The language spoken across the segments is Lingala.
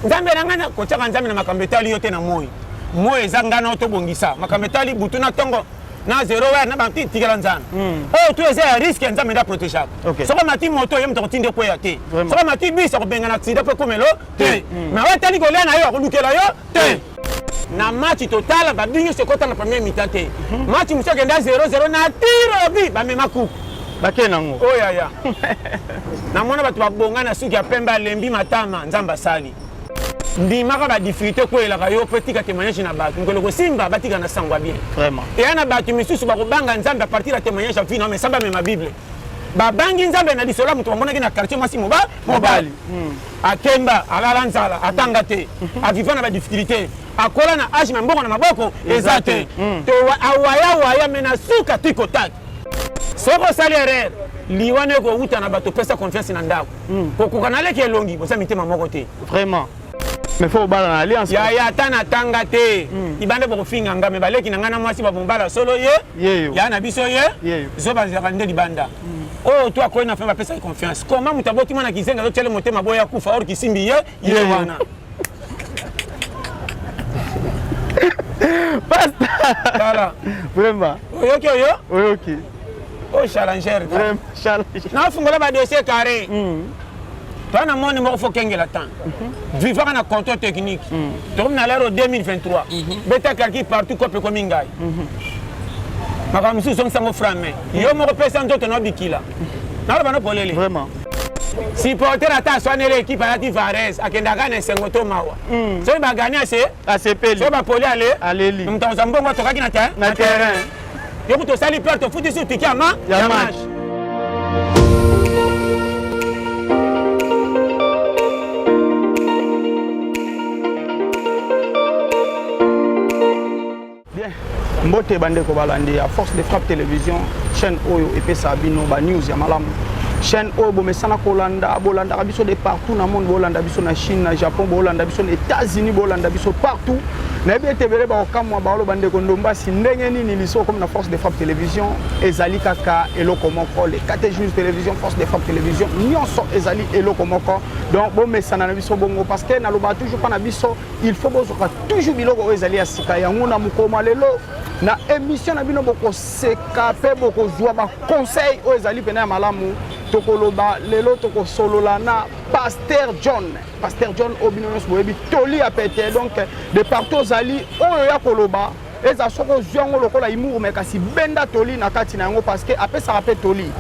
Nzambe na ngai, kotiaka Nzambe na makambo etali yo te na moi. Moi eza ngai na yo tobongisa. Makambo etali butu na tongo na zero heure na bantu tikela Nzambe. Oyo tu eza ya risque ya Nzambe nde aprotegeaka. Soki amati moto ye moto akotinda ekweya te. Soki amati bus akobengana accident mpo ekomelo te. Mais oyo etali kolia na yo akolukela yo te. Na match totala ba but nyonso ekota na première mi-temps te. Match mosusu akenda 0-0 na tir au but bamema coupe. Bakei nango. Oyo yaya. Namona bato babonga na suki ya pembe alembi matama Nzambe asali. Ndimaka ba difficulté ekweyelaka yo mpo etika témoignage na bato. Mokolo ekosimba batika na sango ya bien. Vraiment. Eya na bato misusu bakobanga Nzambe à partir ya témoignage ya vie na yo mais sans bamema Bible. Babangi Nzambe na lisolo ya moto bamonaki na quartier mwasi mobali. Akemba, alala nzala, atanga te, aviva na ba difficulté, akola na age mais mbongo na maboko eza te. To awaya waya mais na suka tiko tak. Soki osali erreur, liwa nayo ekowuta na bato opesa confiance na ndako. Kokoka na leki elongi, boza mitema moko te. Vraiment. Mais faut obala na alliance. Yaya ata na tanga te. Libanda bokofinga nga mais baleki na nga na mwasi babomobala solo ye. Yeyo. Ya na biso ye. Yeyo. Zoba azalaka nde libanda. Oyo to akoyi na fin bapesaki confiance. Comment moto aboti mwana kizenga azotiela motema boya kufa or kisimbi ye ye wana. Pasta. Tala. Vraiment. Oyoki oyo? Oyoki. Oyo challenger. Vraiment challenger. Nafungola ba dossier carré. Toi na moni moko faut kengela temps. Vivaka na contrôle technique. Tokomi na l'ère 2023. Beta calcul partout kope komi ngai. Makambo mosusu ozongisa yango franc main. Yo moko pesa nzoto na bikila. Naloba no polele. Vraiment. Supporter ata aswaneli équipe alati Varese akendaka na esengo to mawa. Soki bagani ase asepeli. Soki bapoli ale aleli. Moto akozwa mbongo atokaki na terrain. Na terrain. Yo kutu osali perte ofuti su ticket ya ma ya match. Bien. Mbote bandeko balandi ya Force de Frappe Télévision, chaîne oyo epesa bino ba news ya malamu. Chaîne oyo bomesana kolanda, bolandaka biso de partout na monde, bolanda biso na Chine, na Japon, bolanda biso na États-Unis, bolanda biso partout. Nayebi ete ebele bakokamwa baoloba ndeko Ndombasi ndenge nini liso okomi na Force de Frappe Télévision ezali kaka eloko moko le KTG News Télévision, Force de Frappe Télévision nyonso ezali eloko moko. Donc bomesana na biso bongo parce que nalobaka toujours mpa na biso il faut bozwaka toujours biloko oyo ezali ya sika. Yango na mokolo mwa lelo na émission na bino bokoseka mpe bokozwa ba conseil oyo ezali mpena ya malamu. Tokoloba lelo, tokosolola na Pasteur John. Pasteur John oyo bino nyonso boyebi toli ya pete. Donc de partout ozali oyo ya koloba eza soki ozwi yango lokola humour mais kasi benda toli na kati na yango parce que apesaka mpe toli.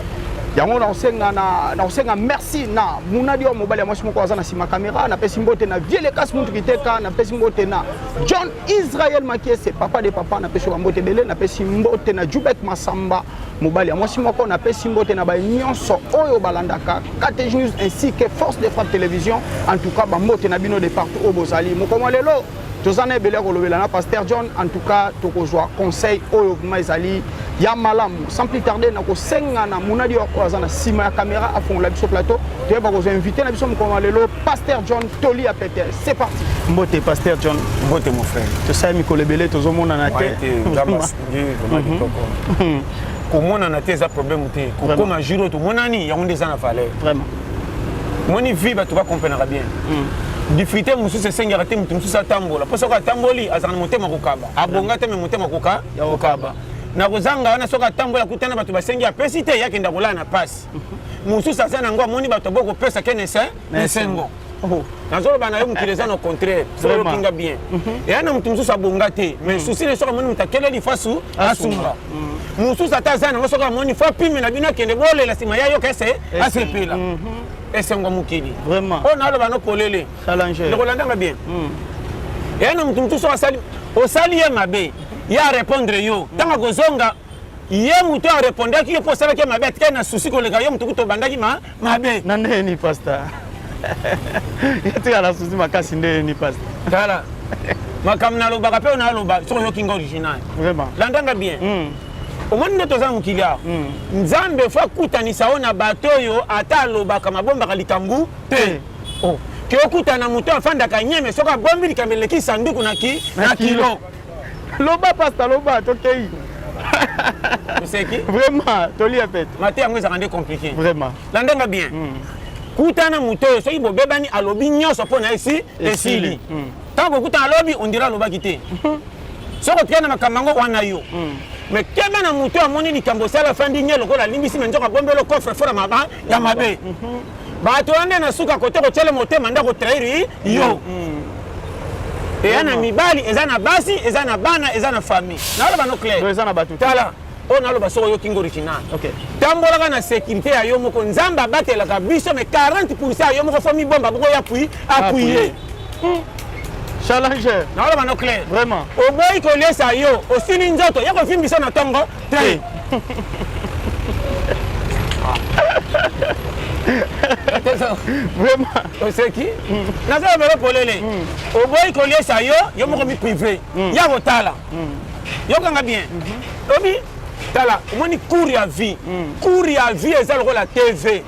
Yango nakosenga na nakosenga merci na munadi oyo mobali ya mwasi moko aza na nsima kamera. Napesi mbote na Vieux Lekas Muntu Kiteka, napesi mbote na John Israel Makiese papa de papa, napesi ba mbote ebele. Napesi mbote na Jubek Masamba mobali ya mwasi moko, napesi mbote na baye nyonso oyo balandaka KTG News ainsi que Force de Frappe Télévision. En tout cas ba mbote na bino de partout oyo bozali. Mokolo lelo toza na ebele ya kolobela na Pasteur John. En tout cas tokozwa conseil oyo vraiment ezali ya malamu. Sans plus tarder nakosenga na munadi oyo aza na nsima ya caméra afongola biso plateau toyeba kozwa invité na biso mokolo ya lelo Pasteur John toli ya pete. C'est parti. Mbote Pasteur John. Mbote mon frère. Tosali mikolo ebele tozomonana te. Nzambe asungi vraiment kitoko. Komonana te eza problème te. Kokoma jour oyo tomonani yango nde eza na valeur. Vraiment. Moni vie bato bakomprenaka bien. Difficulté mosusu esengaka te moto mosusu atambola mpo soki atamboli azala na motema kokaba. Abonga te me motema kokaba. Na kozanga wana soki atamboli akutana bato basengi apesi te ye akenda kolala na pasi. Mosusu aza nango amoni bato abo kopesa ke na esengo. Nazoloba na yo mokili eza na contraire. Soki oyoki nga bien. Eya na moto mosusu abonga te mais souci ne soki amoni moto akeleli fo asunga. Mosusu ata aza nango soki amoni fo apimela bino akende bolela nsima ya yoka ese asepela. Esengo mokili. Vraiment. Oyo naloba no polele. Challenger. Ndeko landanga bien. Eya na moto mosusu asali osali ye mabe ye arépondre yo ntango akozonga ye moto arépondaki yo mpo osalaki ye mabe atikali na souci koleka yo moto kutu obandaki mabe. Na ndenge nini pasteur? Ye na souci makasi ndenge nini pasteur? Tala makambo nalobaka mpe oyo naloba soki oyoki nga original. Vraiment. Landanga bien. Omoni nde toza na mokili awa. Nzambe fo akutanisa oyo na bato oyo ata alobaka mabombaka likambo te. Oh. Ke okutana moto afandaka nyeme soki abombi likambo eleki sanduku na ki na kilo. Loba pasteur, loba tokei. Oseki? Vraiment, toli ya pete. Mate yango ezalaka nde compliqué. Vraiment. Landanga bien. Kutana moto oyo soki bobebani alobi nyonso mpo na esi esili. Ntango kokutana alobi ondira alobaki te. Soki otikali na makambo yango wana yo. Mais keba na moto amoni likambo osala afandi nye lokola alimbisi me nzoka abombelo coffre fort ya mabe. Bato wana nde na suka kote kotyela motema nde akotrahir yo. Eya na mibali, eza na basi, eza na bana, eza na famille. Naloba no clair. Eza na bato. Tala. Oyo naloba soki oyoki ngo original. Tambolaka na sécurité ya yo moko. Nzambe abatelaka biso mais 40% ya yo moko fo mibomba boko ya appuyer. Appuyer. Challenger. Naloba no clair. Vraiment. Oboyi koliesa yo, osili nzoto, ya kofimbisa na tongo te. Vraiment. Oseki? Naza belo polele. Oboyi koliesa yo, yo moko mi privé. Ya kotala. Yokanga bien. Obi tala, omoni cours ya vie. Cours ya vie eza lokola TV.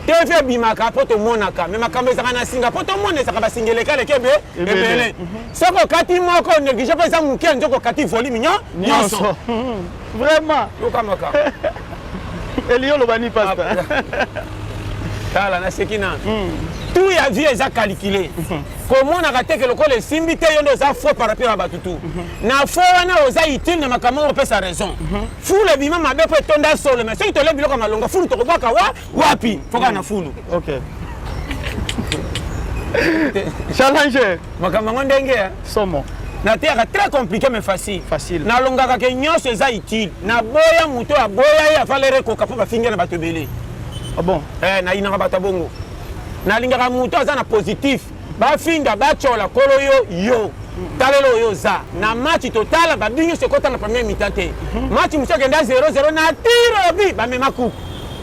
TV ebimaka mpo tomonaka, me makambo ezalaka na singa mpo tomona ezalaka basinga elekaleke ebele. Soki okati moko néglige mpo eza moke, nzoka okati volume nyonso. Vraiment. Yoka makambo. Eli oloba ni pasteur. Tala naseki nanu. Tout ya vie eza calculé. Komonaka te ke lokola esimbi te yo nde oza faux par rapport ya bato tu. Na faux wana oza utile na makambo oyo opesa raison. Fulu ebima mabe mpo etonda solo, mais soki tolie biloko ya malonga fulu tokobwaka wa wapi? Foka na fulu. Ok. Challenger. Makambo yango ndenge somo. Nateyaka très compliqué mais facile. Facile. Nalongaka ke nyonso eza utile. Naboya moto aboya ye avalere ekoka mpo bafingi na bato ebele. Ah bon? Nayinaka bato ya bongo. Nalingaka moto aza na positif. Bafinga batyola kolo yo yo. Talelo oyo oza na match totala babi nyonso ekota na première mi-temps te. Match mosusu akenda 0-0 na tiro bi bamema coupe.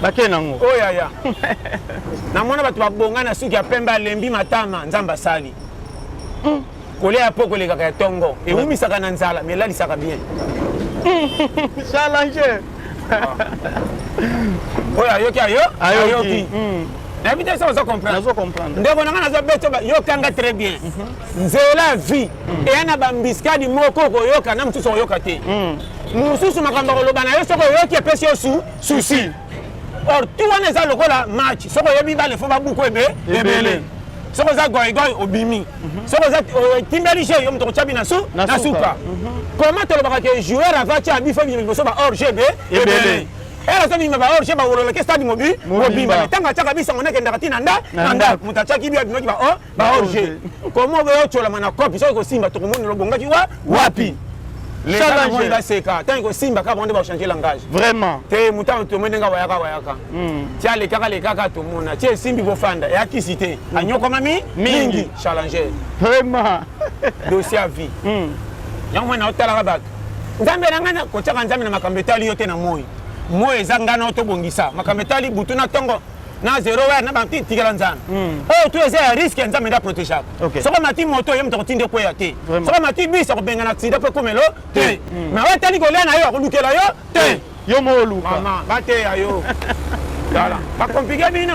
Bake nango. Oyo yaya. Namona bato babonga na suki ya pembe alembi matama Nzambe asali. Kolia ya poko elekaka ya tongo. Ewumisaka na nzala mais elalisaka bien. Challenger. Oyo ayoki ayo ayoki. Nayebi te soki ozo comprendre. Nazo comprendre. Ndeko na nga nazo beto yokanga très bien. Nzela vie eya na bambiskadi moko okoyoka na mosusu okoyoka te. Mosusu makambo akoloba na yo soki oyoki epesi yo souci. Or tout wana eza lokola match soki oyebi bale fo babuku ebele. Soki oza goigoi obimi. Soki oza timbeli jeu yo moto okotya bi na suka. Comment tolobaka ke joueur ava tia bi fo bima liboso ba hors jeu ebele. Ere azobima ba hors jeu bawololaki stade mobimba. Ntango atiaka bisango nakendaka ti na ndako moto atiaki bi abimaki ba hors jeu. Comment oyo otyolama na kopi soki kosimba tokomona lobongaki wapi. Les gens baseka ntango kosimba kaka bango nde bachange langage. Vraiment. Te moto tomoni ndenge wayaka wayaka. Tia lekaka lekaka tomona. Tia esimbi bofanda ya kisi te. Anyokwama mingi challenger. Vraiment. Dossier à vie. Yango mwana otalaka bato. Nzambe na ngai kotiaka nzambe na makambo etali yo te na moi. Moi eza ngai na otobongisa. Makambo etali butu na tongo. Na zéro heure na banti tikela nzambe. Oyo tu eza ya risque ya nzambe nde aprotégeaka. Soki mati moto ye moto akotindi ekweya te. Soki mati bis akobenga na accident mpo ekomelo te. Mais oyo etali kolia na yo akolukela yo te. Yo mo oluka. Mama bateya yo. Tala bakomplike bino.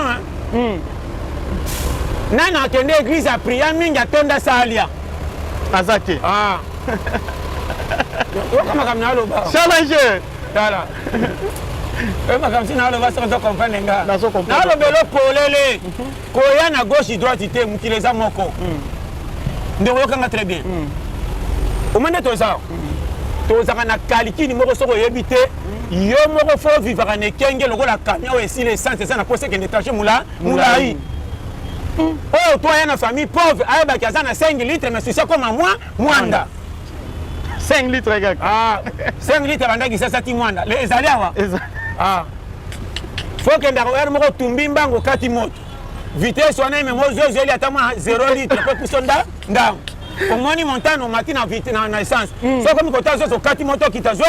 Nani akende église a priya mingi atonda salia. Aza te. Ah. Yoka makambo na aloba. Challenger. Tala. Makambo si naloba soki ozo comprendre nga. Nazo comprendre. Nalobelo polele. Koya na gauche droite te mokili eza moko. Ndeko yokanga très bien. Omoni nde toza. Tozaka na calcul moko soki oyebi te. Yo moko fo vivaka na ekenge lokola camion oyo esili essence eza na posa ekende trajet molai. Oyo to aya na famille pauvre ayebaki aza na 5 litres mais souci akoma mwanda. 5 litres kaka. Ah, 5 litres bandaki sasa ti mwanda. Le ezali awa. Ah. Faut kenda ko heure moko tumbi mbango kati moto. Vitesse wana même ozozeli ata mwa 0 litre po puso nda ndango. Omoni montagne omati na vite na essence. Soki okomi kota zozo kati moto kita zwe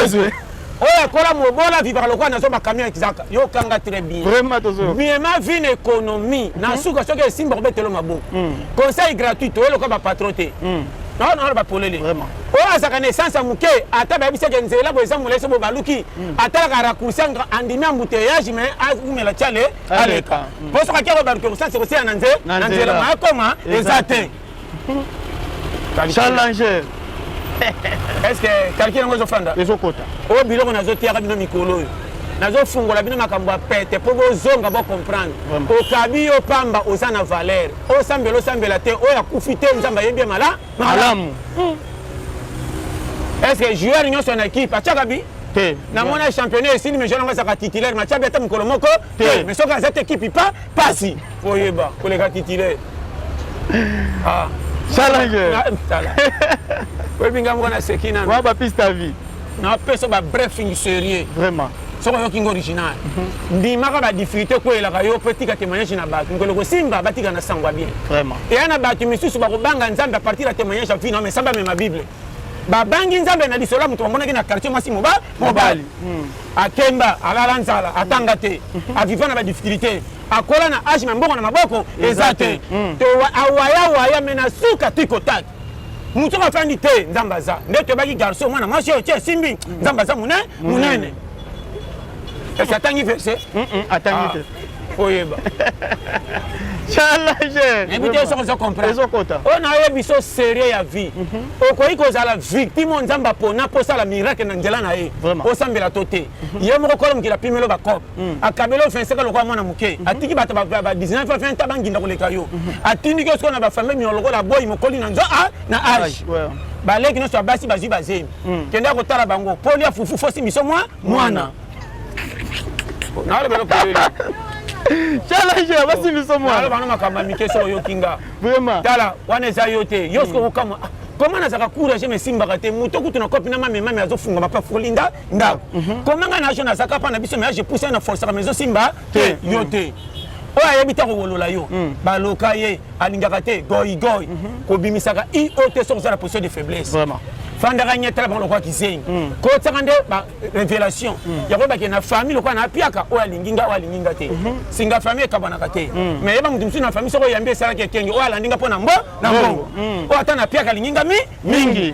zwe. Oyo akola mobola vivaka lokola nazo ba camion ezaka. Yo kanga très bien. Vraiment tozo. Miema vie na économie. Na suka soki esimba kobetelo maboko. Conseil gratuit toye lokola ba patron te. Non non ba polele. Vraiment. Oyo azaka na essence ya moke ata bayebisaki nzela boye eza molai so bo baluki. Atalaka raccourci andimi embouteillage mais aumela tia le aleka. Po soki akiaka baluki raccourci ekosila na nzela ma akoma eza te. Challenger. Est-ce que calcul yango ezofanda? Ezokota. Oyo biloko nazotiaka bino mikolo oyo. Nazofungola bino makambo ya pete mpo bozonga bocomprendre. Okabi yo pamba, oza na valeur. Osambela, osambela te, oyo akufi te, Nzambe ayebi ye malamu. Est ce que joueur nyonso na équipe atiaka bi? Te. Namona championnat esili, mais joueur yango azalaka titulaire, mais atia bi ata mokolo moko te. Mais soki aza te, équipe pa pasi. Oyeba koleka titulaire. Ah. Challenger. Tala, oyebi nga moko naseki nano. Wa bapiste à vie. Napesa babriefing sérieux. Vraiment. Soki oyoki ngo original, ndimaka badifficulté ekweyelaka yo mpo tika témoignage na bato. Mokolo kosimba, batika na sango ya bien. Vraiment. Eya na bato misusu bakobanga Nzambe à partir ya témoignage ya vie na, mais sambe amema Bible. Babangi Nzambe na lisolo ya moto bamonaki na quartier, mwasi mobali akemba, alala nzala, atanga te, aviva na badifficulté, akola na age na mbongo na maboko eza te, to awayawaya, mais na suka tikotaki motu oyo afandi te. Nzambe aza nde toyebaki garçon, mwana mwasi oyo tie esimbi. Nzambe aza monene monene. Ese atangi verset? Atangi te. Oyeba. Challenger. Nayebi te soki ozo comprendre. Ezokota. Oyo nayebi so sérieux ya vie, okoki kozala victime oyo Nzambe apona mpo osala miracle na nzela na ye. Osambela to te, ye moko kola mokili apimelo bacope, akabeli 25 lokola mwana moke, atiki bato ba 19, 20 banginda koleka yo, atindiki yo sikoyo na bafamille mino lokola boyi mokoli na nzo na age. Baleki nyonso ya basi bazwi bazemi, kende kotala bango polia fufu, fosi miso mwa mwana nalobelo polele. Challenger, basi biso mwana. Naloba no makambo ya mike. Soki oyoki nga, Vraiment. tala wana eza yo te. Yo soki okokamwa koma nazalaka courage, mais esimbaka te. Moto kutu na kopi na mamemame azofungama mpe afungoli ndako. Koma ngai na age nazalaka mpa na biso, mais age pousse na forçaka, mais ezosimba te. Yo te oyo ayebi te akowolola yo, baloka ye alingaka te goigoi kobimisaka i o te soki oza na position de faiblesse. Fandaka nye, tala bango lokola kizengi, kotiaka nde ba révélation ya koyebake na famille lokola na apiaka oyo alingi nga, oyo alingi nga te. Singa famille ekabwanaka te, mais yeba moto mosusu na famille soki oyambi esalaki ekenge, oyo alandi nga mpo na mbongo, oyo ata na piaka alingi nga mingi.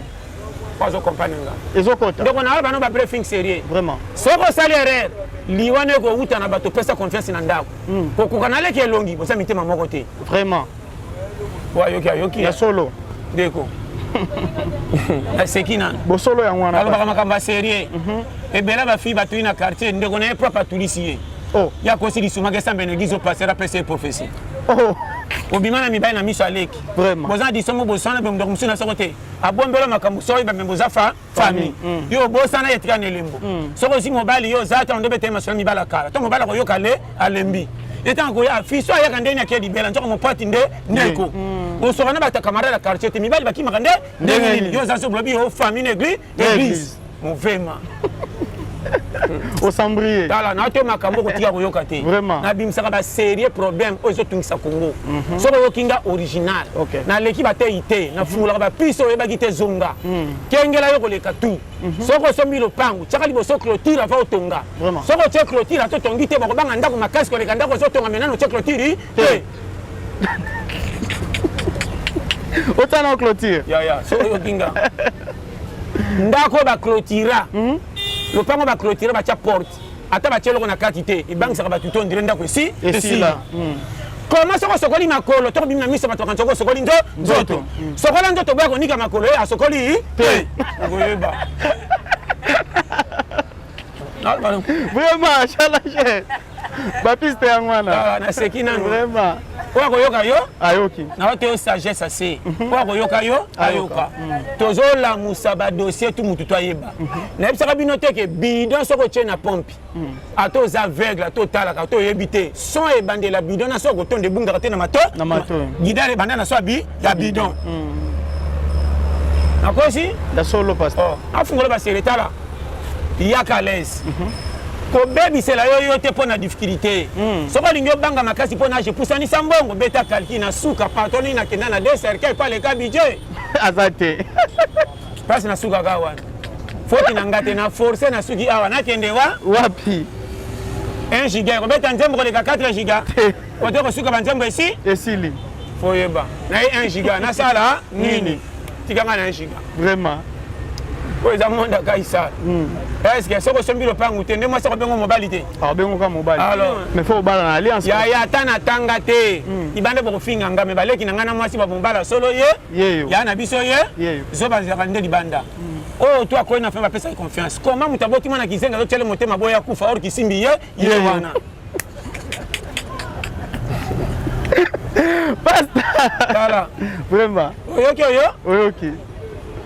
Ozo comprendre nga? Ezokota. Ndeko na bano ba briefing sérieux. Vraiment. Soki osali erreur, liwa ekowuta na bato. Pesa confiance na ndako, kokoka naleki elongi, boza mitema moko te. Vraiment. Oyo ayoki, ayoki. Ya solo. Ndeko, naseki nano. Bosolo yango wana. Alobaka makambo ya sérieux. Ebele bafille batuli na quartier, ndeko na ye propre atulisi ye. Oh. Ya kosi lisumaki esambe na église, opasera apesa ye prophétie. Oh. Obima na mibali na miso aleki. Vraiment. Boza na disomo, bosana be ndeko mosusu na soko te abombela makambo so oyeba, me boza fa famille. Yo obosana ye, tika na elembo. Soki ozwi mobali, yo oza ta ndobe te, masolo mibala kala to mobali akoyoka le alembi ye. Ntango koya fiso ayaka ndeni ake libela nzoko mopati nde ndeko osoka na bato camarade ya quartier te, mibali bakimaka nde ndenge nini? Yo oza so bolobi yo famille na église movema. Osambrie. Tala na te makambo kotika koyoka te. Vraiment. Nabimisaka basérieux problème oyo ezotungisa Congo. Soki oyoki nga original, naleki batei te, nafungolaka bapiste oyebaki te. Zonga kengela yo koleka tu. Soki osombi lopango, tiaka liboso clôture avant otonga. Soki otie clôture ata otongi te, bakobanga ndako makasi koleka ndako ozotonga. Mai nano otie clôture te. Otia na clôture. Yaya, soki oyoki nga, ndako baclôtura, lopango baclôtura, batya porte, ata batie eloko na kati te, ebangisaka bato to ndire ndako esi esila. Koma soki osokoli makolo to kobimi na miso, bato bakanisa osokoli nzoto. Sokola nzoto, boya konika makolo ye asokoli te, okoyeba. Vraiment, challenger, bapiste yango wana. Naseki nano. Vraiment. Oyo akoyoka yo, ayoki. Na te yo sagesse ase. Oyo akoyoka yo, ayoka. Tozolamusa badossier tu mutu to ayeba. Nayebisaka bino te ke bidon soki otie na pompe, ata oza aveugle, ata otalaka, ata oyebi te, son ebandela bidon na soki okotonda ebungaka te na mato. Na mato. Guidare ebanda na so ya bidon. Nakosi? Ya solo, pasteur. Afungola basere, tala, yaka à l'aise. Kobebisela yo yo te mpo na difficulté. Soki olingi obanga makasi mpo na age, pusanisa mbongo, beta calcul na suka patron nini nakenda na deux cercueil mpo aleka budget. Aza te. Place na suka kaka wana, foti na nga te na force na suki awa, nakende wa Wapi? 1 giga ekobeta nzembo koleka 4 giga ote kosuka banzembo esi Esili. Foyeba na ye 1 giga nasala nini? Tikanga na 1 giga. Vraiment. Oyo eza monde akaisala. Est-ce soki osombi lopangu te nde mwasi akobengo mobali te? Abengoka mobali. Alors. Mais faut obala na alliance. Yaya, ata natanga te, libanda bokofinga nga, me baleki na ngai na mwasi bamobala solo ye. Yeyo. Ya na biso ye. Yeyo. Zoba azalaka nde libanda. Oyo to akoyi na fin bapesaki confiance. Comment moto aboti mwana kizenga azotyele motema boya akufa or kisimbi ye ye wana. Pasta. Tala. Vraiment. Oyoki oyo? Oyoki.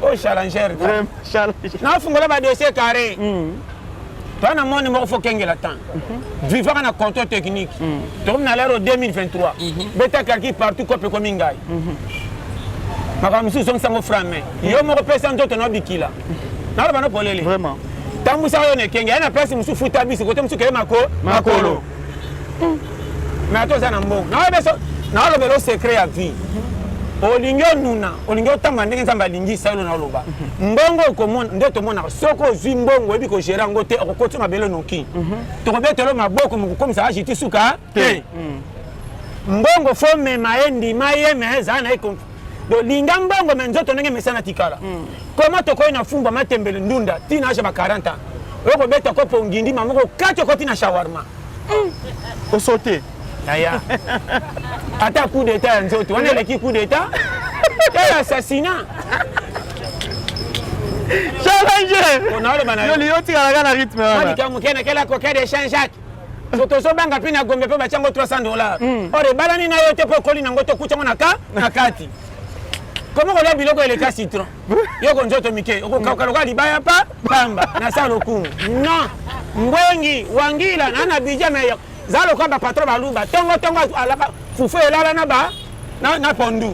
Oyo challenger. Vraiment challenger. Nafungola ba dossier carré. Toi na moni moko faut kengela temps. Vivaka na contrôle technique. Tokomi na l'ère 2023. Beta calcul partout kope ekomi ngai. Makambo mosusu ozongisa yango franc main. Yo moko pesa nzoto na obikila. Naloba no polele. Vraiment. Tambwisa yo na ekenge. Ya na place mosusu futa biso kote mosusu keye mako makolo. Mais ata oza na mbongo. Naolobela o secret ya vie. Olingi onuna, olingi otamba ndenge Nzambe alingi salo na oloba. Mbongo okomona nde tomonaka soki ozwi mbongo oyebi kogere yango te okokotisa mabele noki. Tokobetela maboko mokokomisa age ti suka te. Mbongo fo mema ye ndima ye me ezala na ye donc linga mbongo me nzoto ndenge mesana tikala. Comment tokoyi na fumbwa matembele ndunda tina age ba 40 ans. Okobeta kopo ngindi mamoko kati okoti na shawarma. Osote. Yaya. Ata coup d'état ya nzoto wana eleki coup d'état ya assassinat. Challenger. Naloba na yo. Yo otikalaka na rythme wana. Likambo moke nakela coquin de Saint Jacques. So tozobanga mpe na Gombe mpe batia yango 300 dollars. Or ebalani na yo te mpo okoli nango tokuti yango na ka na kati. Comment kolia biloko eleka citron? Yo ko nzoto mike okokauka lokola libaya pa pamba na sa lokumu. Non. Mbwengi wangila na na budget mais za lokola ba patron baluba tongo tongo alaka fufu elala na ba na, na pondu.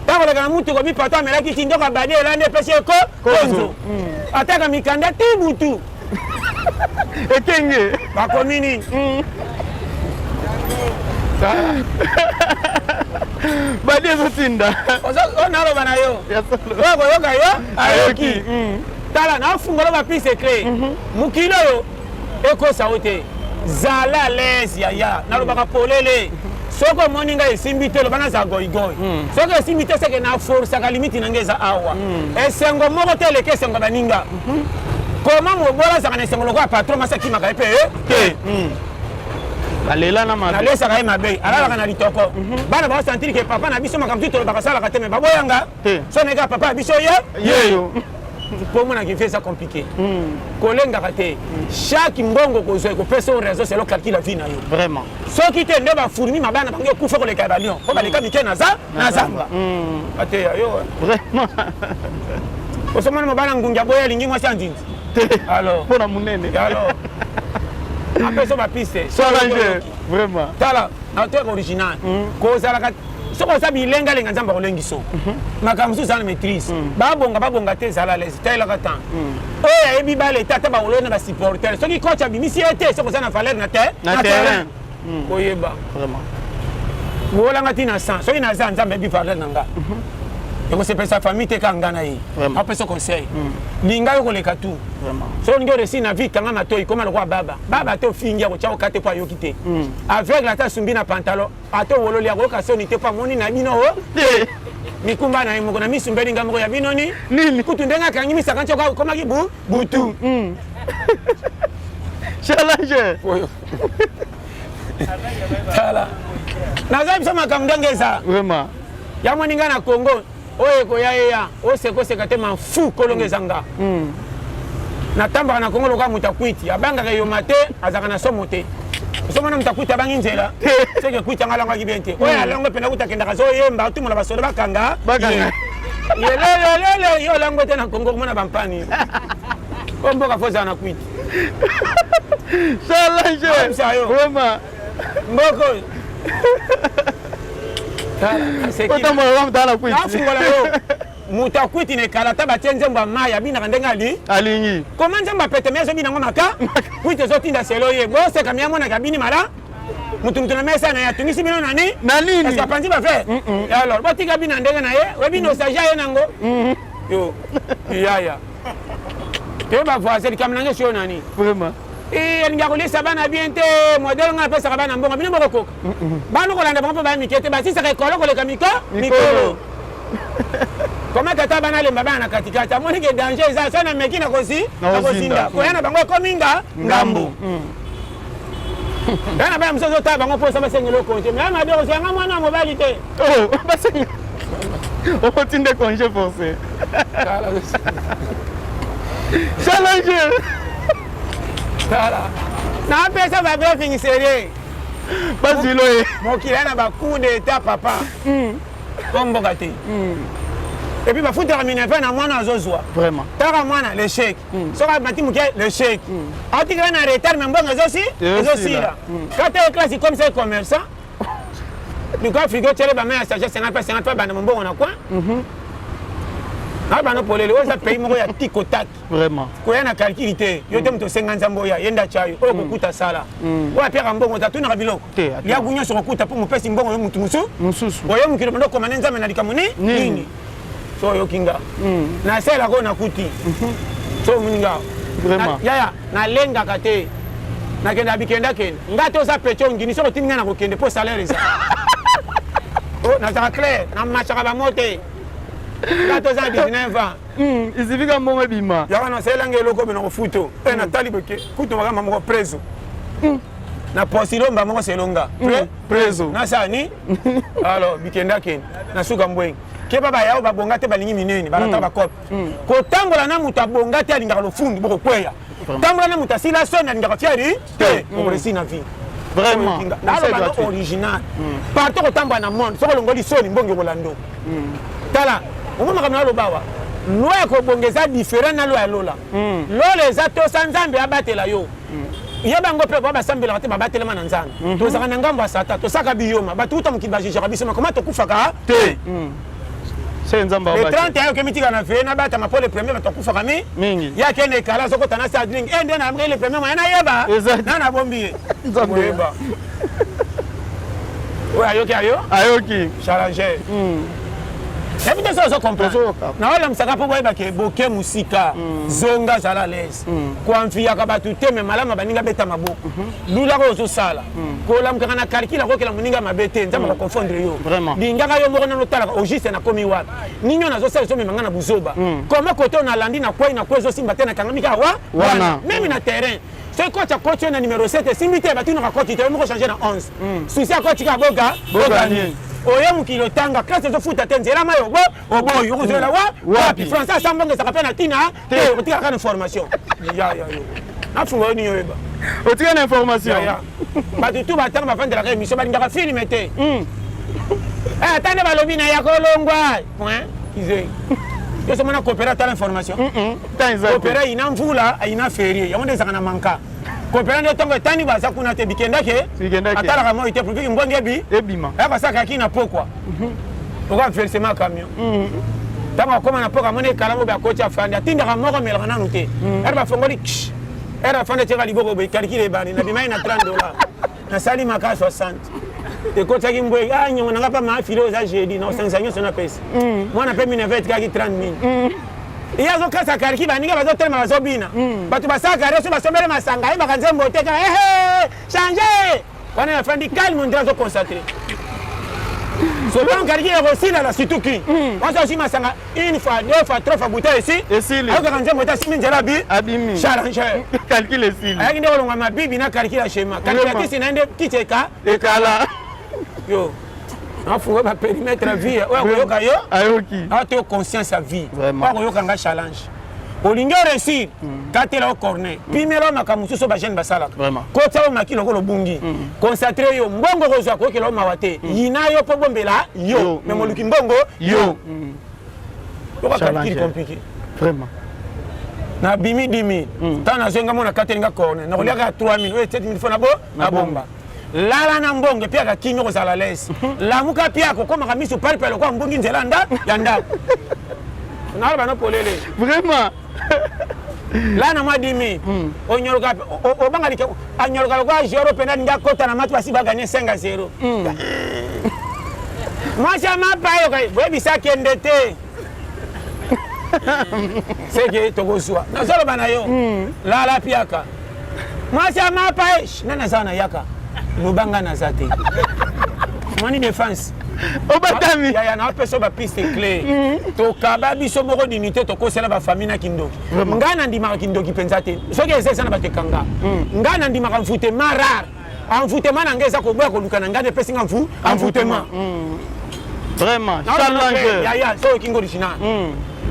Ntango oleka na mutuka obi patron amelaki ti ndoka badi elandi epesi ye ko konzo. Ataka mikanda ti butu. Ekenge. Bakomi nini? Badi ezotinda. Oyo naloba na yo. Oyo koyoka yo ayoki. Tala nafungola ba piste secret. Mokili oyo ekosa yo te. Zala à l'aise yaya. Nalobaka polele. Soki omoni ngai esimbi te loba naza goigoi. Soki esimbi te seke na forsaka limite na ngai eza awa. Esengo moko te eleki esengo ya baninga. Comment mobola azalaka na esengo lokola patron masi akimaka ye mpe te. Balela na mabe. Nalesaka ye mabe, alalaka na litoko. Bana baosentir ke papa na biso makambo tu tolobaka asalaka te, mais baboyanga. So nayeka papa ya biso ye yeyo. Po omonaka vie eza compliqué. Kolengaka te. Chaque mbongo kozwa ekopesa yo raison selon calcul ya vie na yo. Vraiment. Soki te nde bafourmi mabana na bango ekufa koleka ya balion. Po baleka mike na za na zamba. Ateya yo. Vraiment. Osomona mobala ngungi aboya alingi mwasi ya nzinzi. Alors. Mpona monene. Alors. Apesa bapiste. Solange. Vraiment. Tala, na toyaka original. Kozalaka soki oza bilengalenga Nzambe akolengi so. Makambo mosusu eza na maîtrise. Babonga babonga te ezala à l'aise. Talelaka temps. Oyo ayebi bale te ata bakolona ba supporter. Soki coach abimisi ye te soki oza na valeur na te na terrain. Koyeba. Vraiment. Bolanga ti na 100. Soki naza Nzambe ayebi valeur na nga. Ekosepelisa famille te kaka nga na ye. Apesa conseil. Linga yo koleka tout. Soki olingi oresir na vie kanga matoi koma lokola baba. Baba te ofingi akotya oka te po ayoki te. Aveugle ata asumbi na pantalon ata owololi akoyoka soni te po amoni na bino o te. Mikumba na ye moko na misumbeli nga moko ya bino ni nini kutu ndenge akangi misaka nti okomaki bu butu. Challenger. Oyo. Tala. Naza biso makambo ndenge eza. Vraiment. Ya moni nga na Congo oyo ekoya eya oseka oseka te mafu kolonga eza nga. Natambaka na Congo lokola moto akwiti abangaka eyoma te azalaka na somo te. Osomona moto akwiti abangi nzela seke kwiti yango alangwaki bien te. Oyo alangwe mpena kuta akendaka azoyemba otumola basoda bakanga Bakanga. Yelelelele yo olangwe te na Congo komona bampani. O mboka fo ozala na kwiti. Challenger. Ayebisa yo. Vraiment. Mboko oyo. Otambola lokola moto aza na kwiti. Nafungola yo. Moto akwiti na ekala ata batie nzembo ya mai abinaka ndenge ali alingi. Koma nzembo ya pete me azobina yango maka kwiti ezotinda selo ye boseka mi amonaka abini mala moto moto na mesa na ye atungisi bino na nini Na nini? Est-ce que apanzi ba frère alors botika bino na ndenge na ye oyebi nostalgie aye nango yo yaya toye ba voisin likambo na ngai soyo nani Vraiment. Alingi akolisa bana bien te modele ngai napesaka bana mbongo bino bokokoka bana kolanda bango mpo baya mike te basisaka ekolo koleka miko mikolo koma tata bana alemba bana na katikati amoni ke danger eza so na meki nakozi nakozinda koya na bango ekomi nga ngambo ya na bana mosusu ozotala bango mposa basengeli okonje me ya mabe ozwa yanga mwana ya mobali te Oh, basenga. Okotinde congé forcé. Challenger. Tala. Napesa ba briefing sérieux. Bazilo ye. Mokili na ba coup d'état papa. O mboka te. Et puis bafutaka minerval na mwana azozwa. Vraiment. Taka mwana l'échec. Soki amati moke l'échec. Atikala na retard mais mbongo ezosi ezosila. Kata ye classe comme ça commerçant. Luka frigo tiele ba main ya sagesse 50 pa 50 pa banda mombongo na coin. Na bana polele oyo eza pays moko ya tiko tak. Vraiment. Koya na calcul te. Yo te moto osenga nzambe oya ye nde atya yo. Oyo kokuta sala. Oyo apiaka mbongo te atunaka biloko. Te, atuna. Liaku nyonso kokuta mpo mopesi mbongo yo motu mosusu. Mosusu. Oyo mokili bando okoma nde nzambe na likambo ni Nini? So oyoki nga. Nasalelaka oyo nakuti. So omoni nga. Vraiment. Yaya nalengaka te. Nakenda bikendakende. Nga te oza petit ongini soki otindi nga na kokende mpo salaire eza. Oh, nazalaka clair, namachaka bango te. Nga te oza na 19 ans. Isifika mbongo ebima. Yaka nasalelanga eloko mpe nakofuta e natali boke kutu makambo moko preso na posilomba moko selonga Preso. Nasala ni alors bikendakende nasuka mbwenge keba bayao babonga te balingi minene balata bakope kotambola na moto abonga te alingaka lofundu bokokweya tambola na moto asila soni alingaka fieri te okoresi na vie. Vraiment. Naloba no original partout kotambola na monde soki olongoli soni mbongo ekolando. Tala omoi makambo naloba awa, loi ya kobonga eza différent na loi ya lola. Lola eza tosa Nzambe abatela yo. Ye bango mpe ba basambelaka te babatelema na Nzambe. Tozalaka na ngambo ya Satan, tosaka biyoma bato uta mokili bajugeaka biso makoma tokufaka te. Se Nzambe Le abate. 31 okemi tika na veye nabatama mpo le premier bato akufaka mi Mingi. Ye akende ekala azokota na sadling e nde na le premier moya nayeba Exact. na nabombi ye. Nzambe. Koyeba oyo ayoki ayo Ayoki. Challenger yebi te so ozo comprendre. Tozoyoka. Naolamisaka mpo boyebake boke mosika zonga zala à l'aise koanfiyaka bato te me malamu baninga beta maboko lulaka oyo ozosala kolamukaka na calcul akokela moninga mabe te Nzambe akoconfondre yo. Vraiment. Lingaka yo moko nano otalaka au juste nakomi wapi nini oyo nazosala ezomema nga na buzoba koma kote oyo nalandi na kwei na kwei ezosimba te nakangami kaka wa Wana. Même na terrain soki coach akoti oyo na numéro 7 esimbi te batunaka koti te yo moko change na 11 susi akoti kaka boga Boganye. Oye mokili otanga classe ezofuta te nzela mai obo oboyi okozwela wa wapi français asa mbongo ezalaka mpe na ntina te otikaka na formation ya ya yo nafunga yo nini oyeba. Otika na information. Ya, ya. Bato tu batanga bavandelaka émission balingaka film te. Eh, ata nde balobi na ya kolongwa point kizengi yo somona kopera tala information. Temps eza te. Kopera ina mvula ina ferie yango nde ezalaka na manka kopera nde ntongo etani baza kuna te bikendake. Bikendake. Atalaka moi te pourvu mbonge ebi Ebima. Ayaka na pokwa oka versement camion ntango akóma na pokwa amoni ekala mo bakoti afandi atindaka moko amelaka nanu te ere bafongoli ere afandi atiaka liboko boye calcul ebandi nabimai na 30 $ nasali maka 60 ekotaki mbwe a nyongo nanga mpa maafile oyo eza jeudi na osangisa nyonso napesa mwana mpe minerval etikaki 30 000 ye azokasa calcul baninga bazotelema bazobina bato basalaka reso basombele masanga ayebaka nzembo te kaka ehe change wana afandi calme ondire azoconcentre sotango calcul ekosila surtout wasa osi masanga une fois, deux fois, trois fois bouteille esi Esili. ayokaka nzembo te asimi nzela bi Abimi. Challenger. Calcul esili. Ayaki nde kolongwa mabibi na calcul ya schéma calculatrice na ye nde kiti eka Ekala. Yo nafunga bapérimètre ya vie oyo akoyoka yo Ayoki. Awa to conscience ya vie. Vraiment. Oyo akoyoka nga challenge olingi oréussir katela yo corner pimela yo makambo mosusu oyo bajeune basalaka. Vraiment. Kotia yo maki lokola obungi concentre yo mbongo kozwa koyokela yo mawa te yina yo mpo bombela yo Yo. me moluki mbongo Yo. yoka calcul Challenger. compliqué. Vraiment. Nabimi 10 000 ntango nazwi nga mo nakateli nga corner nakoliaka ya 3 000 oyo 7 000 fo na bo nabomba lala na mbongo epiaka kimi kozala lese lamuka piaka okomaka miso palipa lokola mbongi nzela nda ya ndako naloba no polele. Vraiment. La na mwa 10 000 onyoloka obanga like anyoloka lokola jero mpena alingi akota na match basi baganye 5 a 0 mwasi ya mapa ayoka boyebisa akende te seke tokozwa nazoloba na yo lala piaka mwasi ya mapa e nani aza na yaka loba nga naza te moni défense. Obatami. Yaya naopesa bapiste clé tokaba biso moko dignité tokosela bafamille na kindoki. Ngai nandimaka kindoki mpenza te soki eza eza na bato ekanga ngai nandimaka envoûtement rare envoûtement na ngai eza koboya koluka na ngai nde epesi nga mvu envoûtement. Vraiment. Challenger. Yaya so okinga original.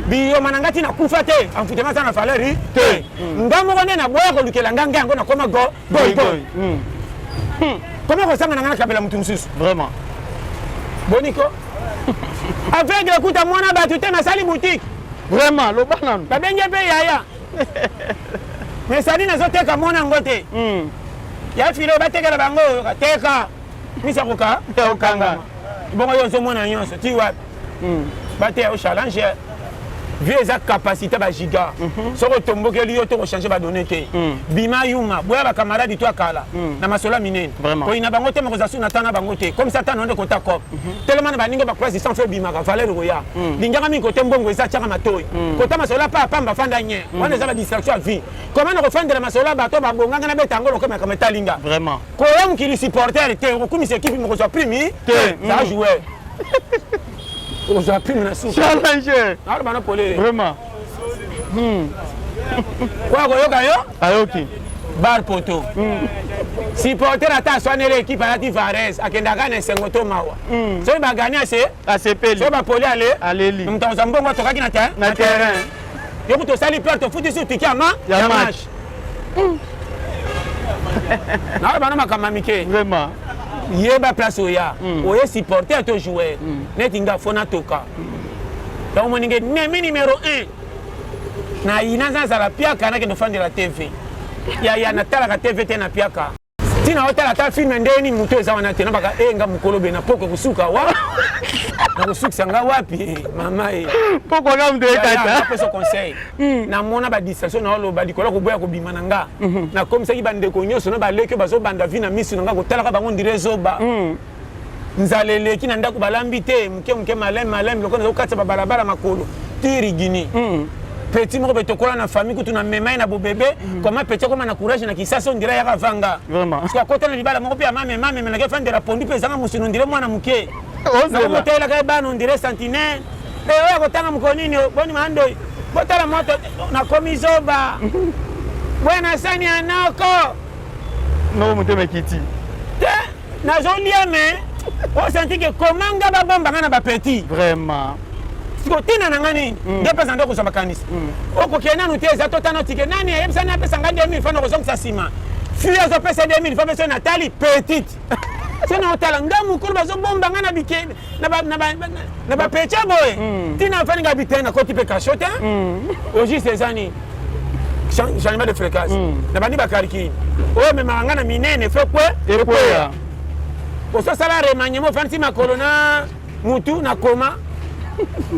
Biyoma na nga ti nakufa te, envoûtement aza na valeur te. Nga moko nde naboya kolukela nga nga yango nakoma go goigoi. Koma kozanga na nga nakabela motu mosusu. Vraiment. Boniko aveugle ekuta mwana bato te, nasali boutique. Vraiment, loba nanu. Babenge mpe yaya, mais sali nazoteka mwana yango te. Ya filo batekela bango, teka misa koka okanga. Bongo yo ozomona nyonso ti wapi? Bateya yo challenge. Vie eza capacité bagiga. Soki otombokeli yo to kochange badonnées te. Bima yuma, boya bacamarade to akala na masolo ya minene. Koyina bango te, mokozala su na ta na bango te. Comme ça tano nde kota cop telema na baninga bacroise distance oyo ebimaka valeur koya. Lingaka mingi kote mbongo eza, tiaka matoi kota masolo ya pa pamba, fanda nye. Wana eza badistraction ya vie. Koma na kofandela masolo ya bato babonganga na beta yango lokola makambo etalinga. Vraiment. Koya mokili supporter te, okokumisa ekipe, mokozwa prime te. Za joueur, okozwa prime na suka. Challenger. Naloba na polele. Vraiment. Kwa koyoka yo. Ayoki. Bar poto supporter ata aswaneli ekipe, alati vareuse, akendaka na esengo to mawa. Soki bagani, ase asepeli. Soki bapoli, ale aleli. Moto akozwa mbongo atokaki na terrain. Na terrain. Yo kutu osali perte, ofuti su tike ama ya match. Naoyo bana makambo ya mike. Vraiment. Yeba place oya, oye supporter to joueur. Neti nga fo natoka yango, moninge nemi numéro 1 na yina nazala piaka, nakende ofandela TV. Yaya, natalaka TV te, na piaka ntina otala ata film ndeni moto eza wana te. Nabaka e nga mokolo be na poko kosuka wa nakosukisa nga wapi, mama e? Poko nga moto ekata. Napesa conseil. Namona badistraction na oloba likolo ya koboya kobima na nga. Nakomisaki bandeko nyonso na baleki oyo bazobanda vie na miso na nga, kotalaka bango ndire ezoba. Nzala eleki na ndako, balambi te, moke moke, maleme maleme, lokola nazokatisa babalabala makolo ti rigini. Petit moko be tokola na famille kutu na mema ye na bobebe. Koma petit akoma na courage na kisasa, ondire ayaka vanga. Vraiment. Parce akota na libala moko mpe ya mame mame, nake fandela pondu mpe ezanga mosino, ondire mwana moke. Ozela. Nakomotelaka ye bana, ondire sentinelle. Oyo akotanga mokolo nini? Boni mandoi, botala moto, nakomi zoba bwana sani ya noko. Noko motema ekiti. Te, nazolia me osanti ke komanga babombanga na bapetits. Vraiment. Siko ntina na nga nini? Nde mpesa nde kozwa makanisi. Okokende nanu te, eza totana otike nani ayebisa apesa nga 2000 fa na kozongisa nsima. Fille azopesa 2000 fa peso, natali petite so na otala nga mokolo bazobomba nga na bike na bapetits boye. Ntina afani nga bi te, nakoti mpe kasho te. Au juste eza nini? Changement de fréquence. Na bandi bacalculs oyo ememaka nga na minene fe kwe. Ekweya. Ososala remaniement, ofandisi makolo na mutu na koma,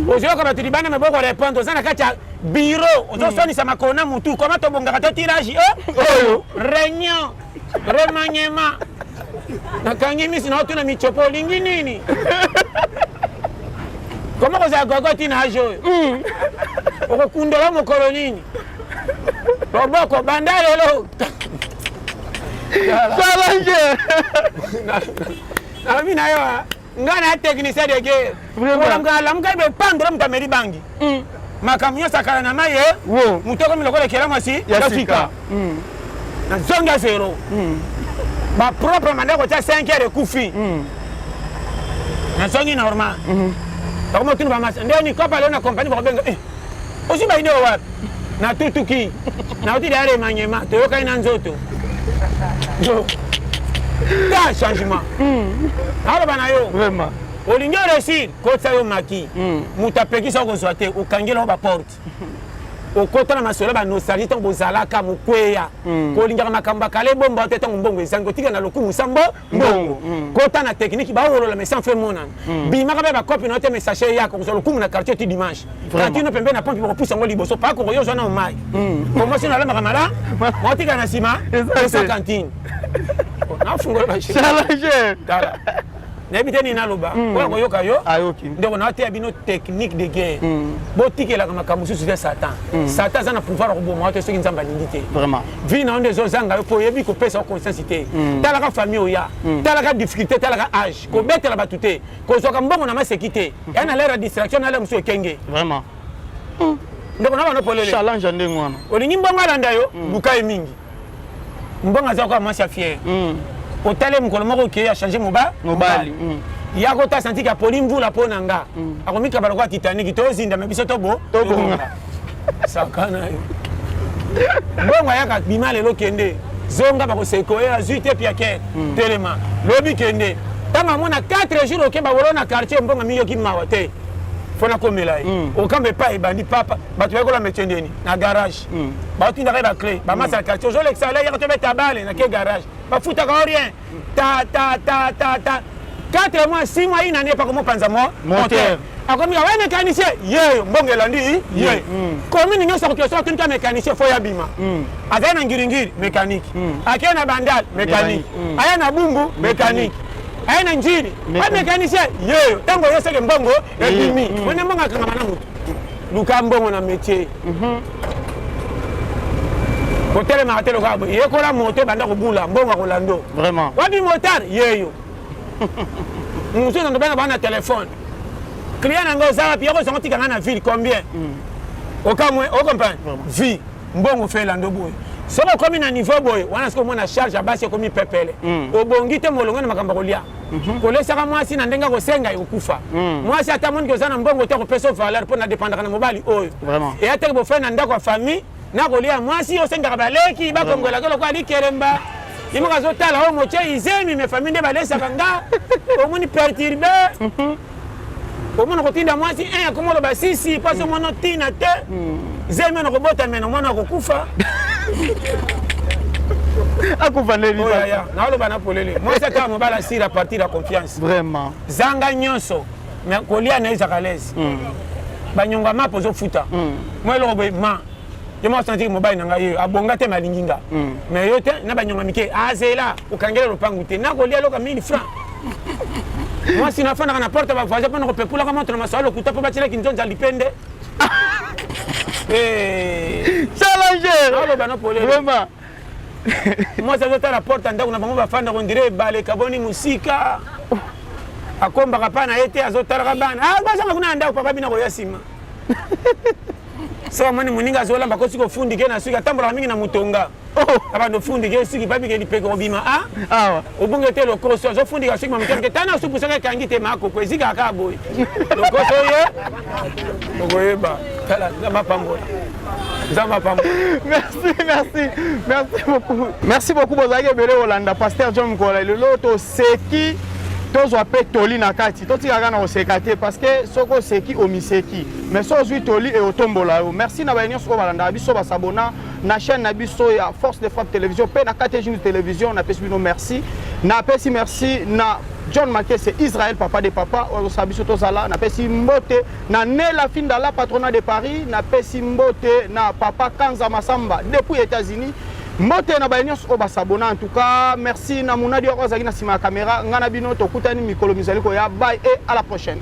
ozoyoka bato libanda me boko répondre. Oza na kati ya bureau, ozoswanisa makolo na mutu, koma tobongaka to tirage oyo. Réunion, remaniement, nakangi misi na otuna michopo, olingi nini? Koma kozala gogo ntina age oyo, okokundola mokolo nini? Loboko banda lelo. Challenger. Nalobi na yo, nga na technicien de guerre. Vraiment. Alamuka bepandela moto ameli bangi, makambo nyonso akala na mai ye. Wo. Moto akomi lokola ekela mwasi ya sika. Nazongi zero. Bapropre manda kotia 5 heures ekufi, nazongi normal. Bakoma otuna bamasa ndeni kopa leo na kompani, bakobenga ozwi baide oyo wapi? Natutuki, nauti deya remaniement, toyokani na nzoto ta changement. Naloba na yo, Vraiment. olingi oréussir, kotisa yo maki. Moto apekisa yo kozwa te, okangeli yango baporte, okota na masolo ya banostalgie. Ntango bozalaka mokweya, kolingaka makambo ya kala, ebomba te. Ntango mbongo ezangi, otika na lokumu sa mbo mbongo. Kota na technique, baolola mais sans fait monana. Bimaka mpe bakopi na yo te, mais sachet eyaka kozwa lokumu na quartier ti dimanche. Kantine pembe na pompe, bakopusa yango liboso pakoko yo ozwa na omai komosi nalambaka mala maotika na nsima. Eza esa te. Kantine nafungola. Challenger. Tala, nayebi te nini naloba. Oyo koyoka yo. Ayoki. Ndeko, naoteya bino technique de guerre. Botikelaka makambo mosusu te. Satan, Satan aza na pouvoir ya koboma yo te soki Nzambe alingi te. Vraiment. Vie na yo nde ezozanga yo mpo oyebi kopesa yo conscience te. Talaka famille oya, talaka difficulté, talaka age. Kobetela bato te, kozwaka mbongo na maseki te. Ya na lere ya distraction, na lere mosusu ekenge. Vraiment. Ndeko na bano polele. Challenge ya ndenge wana. Olingi mbongo alanda yo, luka ye mingi. Mbongo aza kaka mwasi ya fier. Otali mokolo moko okei achange mobali. Ya kota santi ka poli mvula mpo na nga. Akomikaba lokola Titanic, tozinda me biso tobo Tobonga. Sakana yo. Mbongo ayaka bima lelo kende. Zonga bakoseko ye azwi te piake. Telema. Lobi kende. Ntango amona 4 jours okeba wolo na quartier mbongo miyoki mawa te. Fo nakomela ye. Okamba epai ebandi papa bato bayekola métier ndeni na garage. Batindaka ye baclé bamasa ya quartier ozolekisa ale yaka tobeta bale na ke garage. Bafutaka yo rien. Ta ta ta ta ta 4 mois 6 mois une année pako mopanza mo Moteur. Akomi ka we mécanicien yeyo mbongo elandi ye. Commune nyonso akoki soki atuni ka mécanicien fo ya bima. Azali na Ngiringiri mécanique. Akei na Bandal mécanique. Aya na Bumbu mécanique. Aye na Njili we mécanicien yeyo ntango yo seke mbongo ebimi. Wene mbongo akangama na motu. Luka mbongo na métier. Kotelemaka te lokola boye. Yekola moto ebanda kobula mbongo akolando. Vraiment. Wapi motard yeyo. Mosusu na bana bana telefone. Client na ngai oza wapi? Yoko zongo tika ngai na ville combien? Okamwe, o comprendre? Vie mbongo fe elando boye. Soki okomi na niveau boye, wana soki omona charge ya basi ekomi pepele. Obongi te molongo na makambo ya kolia. Kolesaka mwasi na ndenge akosenga ekokufa. Mwasi ata moniki oza na mbongo te akopesa yo valeur mpo na dépendaka na mobali oyo. Vraiment. Eya teke bofai na ndako ya famille na kolia mwasi osengaka baleki bakongolaka lokola likelemba. Ye moko azotala oyo motie izemi me famille nde balesaka nga omoni perturbe. Omona kotinda mwasi un akoma oloba sisi mpasi omona otina te zemi ona kobota mena omona akokufa. Akufa ndeni? Oyo aya naoloba na polele, mwasi ata mobali asira partir ya confiance. Vraiment. Zanga nyonso mais kolia na ezaka l'aise. Banyonga mapo ozofuta mwa eloko boye ma ye moko asanti mobali na ngai ye abonga te malingi nga mais yo te na banyonga mike azela okangela lopangu te nakolia eloko ya 1000 francs. Mwasi nafandaka na porte ya bavoisin mpona kopepulaka moto na masolo lokuta mpo batielaki nzonza lipende. Eh, Challenger. Naoloba na polele. Vraiment. Mwasi azotala porte ya ndako na bango bafandaka ondire ebale ekaboni mosika akombaka mpa na ye te azotalaka bana. Ah, bazanga kuna na ndako papa bina koya nsima so amoni moninga azolamba akosi kofundike na suki atambolaka mingi na motonga abando ofundike suki babike lipeke kobima a Awa. Obunge te lokoso azofundika suki mamoke tana osupusaka ekangi te makoko ezikaka kaka boye lokoso ye okoyeba tala Nzambe apambola, Nzambe apambola. Merci, merci, merci beaucoup. Merci beaucoup bozalaki ebele kolanda Pasteur John Mkola lelo. Toseki, tozwa mpe toli na kati, totikaka na koseka te parce que soki oseki omiseki, mais so ozwi toli eotombola yo. Merci na baye nyonso oyo balandaka biso, basabona na chaîne na biso ya Force de Frappe Télévision mpe na KTG News Télévision. Napesi bino merci, napesi merci na John Makese Israël, papa de papa oyo azosala biso tozala. Napesi mbote na Nela Findala, patronat de Paris. Napesi mbote na papa Kanza Masamba depuis États-Unis. Mbote na baye nyonso oyo basabona. En tout cas, merci na Munadi oyo azalaki na nsima ya caméra. Ngai na bino tokutani mikolo mizali koya. Bye et à la prochaine.